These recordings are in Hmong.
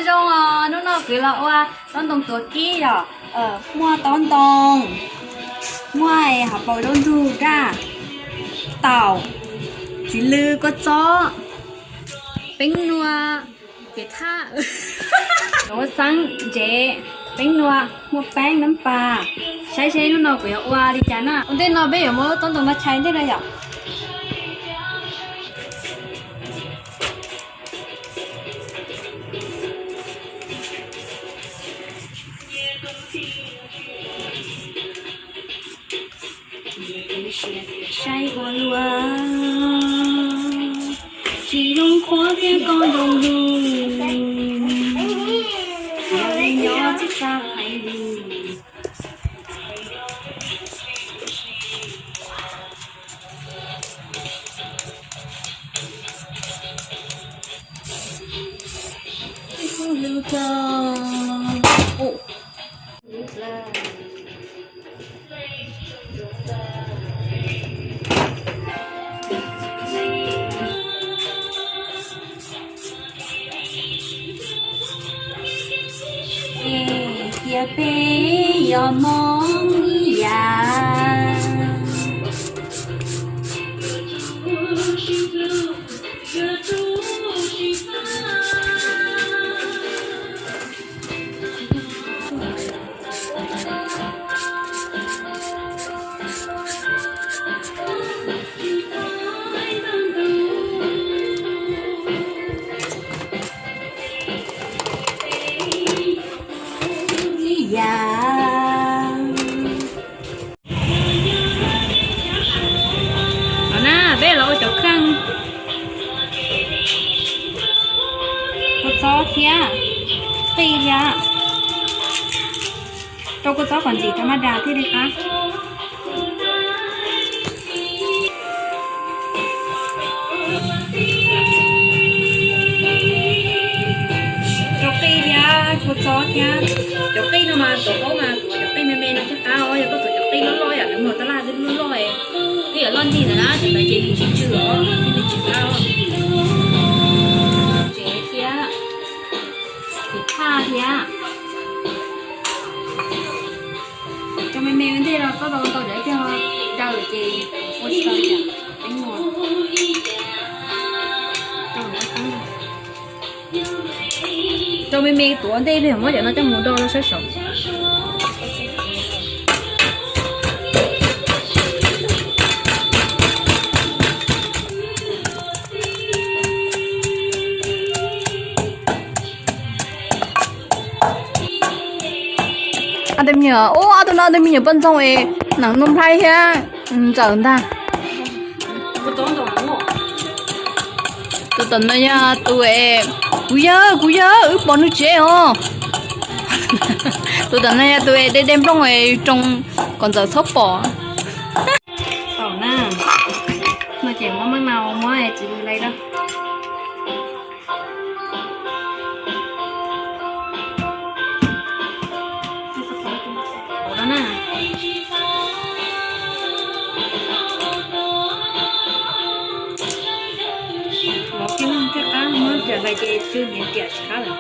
Zoo os, hnub no kuv los ua tob ntoo tuav kib yom. Muaj tob ntoo, muaj hauv paus zaub ntug, raj, taum, txiv lw, kua txob, peeb nua, kev thaj, ua xeeb ntsev, peeb nua, muaj peeb nab pas. Saib seb hnub no kuv yuav ua li cas na. Ua ntej no peb yuav muab tob ntoo no chais ntej na yom. Saib ua luaj, tsis zoo qhuav thiab koj zoo lug, yog li nyob tsis txaj hais lus. Es cia peb yuav mob ib yam. Ib yam. Los na, peb los ua cov kheej, kua txob thiab qij thiab. Rau kua txob kom ntsim rau maj das thiaj li qab. Rau qij thiab kua txob thiab. Cov qij no mas tuav aub mas tuav cov qij me me no thiaj qab os. Yog koj tuav cov qij loj loj yom, lawv muag tab laj twb loj loj, twb yuav loj ncig ntawd na, cov ntawd ces nws tsis tsw os, thiaj li tsis qab os. Tsev thiab kev thaj thiab. Rau me me ua ntej los koj tau ntau cov tiag, daws ces ua tsis tau li cas, peb muag. Rau me me tuav ntej, peb muab cov no coj mus do rau sab saud. Ob tug me nyuam, ub, ob tug no ob tug me nyuam poj ntxoog es, nees nus nplhaib thiab ntxawm ntag. Tus tom no yog tus es, kuv yawg, kuv yawg, wb pom nws tsev os. Tus tom no yog tus es de de nplooj es tsoo kom ntxawm txhob pom. Taum na, no ces muab maj nau muab tsis lais lawm. Ua no na. Lov kiag no thiaj qab, muab riam lais ces tsw nyiav riam tsis qab lawm.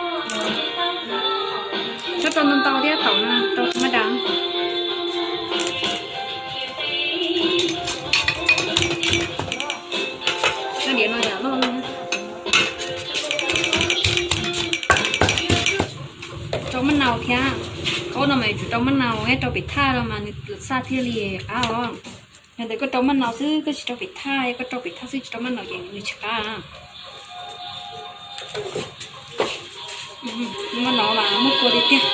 Txhob rau ntau ntau thiab, taum no rau maj das. Diav no yam loj loj. Rau maj nau thiab, qaub no mas yuav tsum rau maj nau thiab rau pem thaj no mas nws xaj thiaj li qab os. Yog ntawd koj rau maj nau xwb koj tsis rau pem thaj, yog koj rau pem thaj xwb tsis rau maj nau ces nws tsis qab. Maj nau mas muab kua li tiag.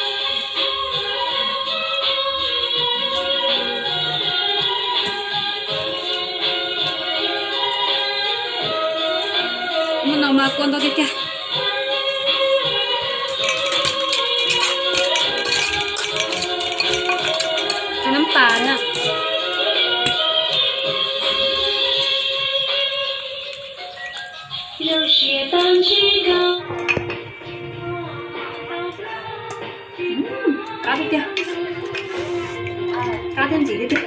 Maj nau mas kua ntau tiag tiag. Rau nab tas na. Qab tiag tiag. Qab thiab ntsim tiag tiag.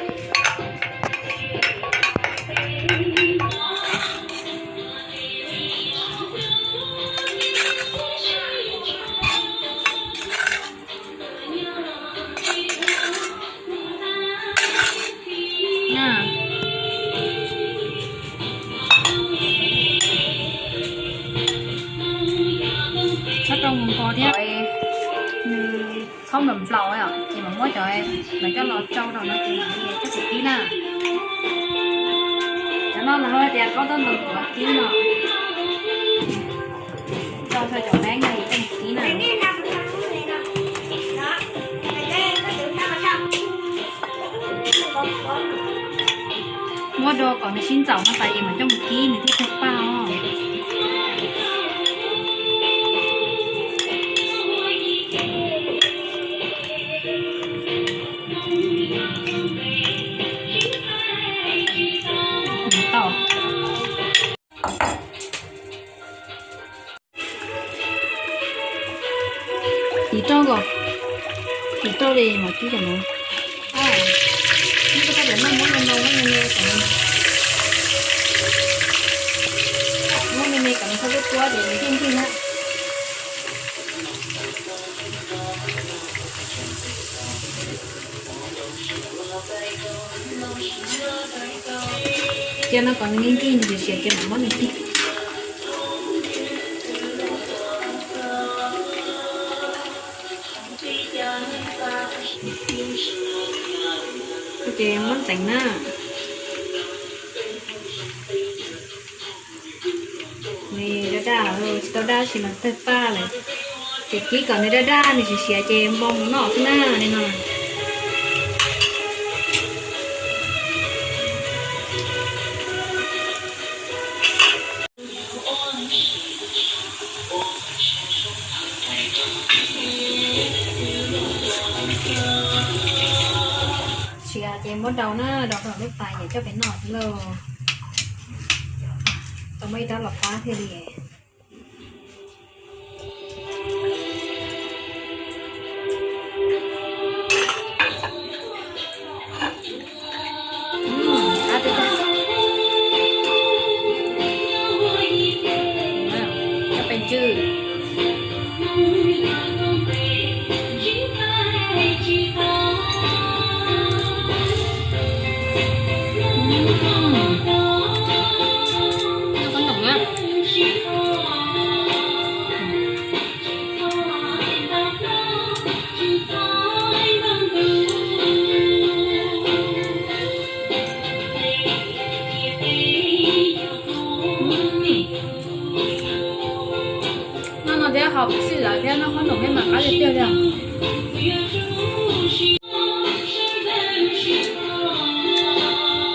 Nws txhob nplaum nplaum os, ces mam muab cov no coj los tsau rau no ces mam li coj mus kib na. Cov no lawv hu tias qaub taub ntoo tuav kib no. Tsau txhua cov neeb no es coj mus kib na. Muab do kom nws sib ntxaum no tas es mam coj mus kib nws thiaj tawg paj os. Tiv roj ko, tiv roj li mas kib cov no. Muab me me kom nws txhob tuab tuab ces nws thiaj ntig na. Cia no kom nws nkig nkig nws siav siav ces mam muab nws tig. Ces muab ntxeev na. Nws daj daj, tsis tau daj tsis mas tawg paj lawm. Ces kib kom nws daj daj nws siav siav ces npo mus noj xwb na li no. Siav ces muab daus na, daus rau lub tais ces coj pem noj xwb lauj. Tau muaj ib rab los pab thiaj li. Coj pes tsw. Noj qhob noom na. Noj no thiab haus Pepsi lawm thiab noj qhob noom thiab mas qab tiag tiag li os.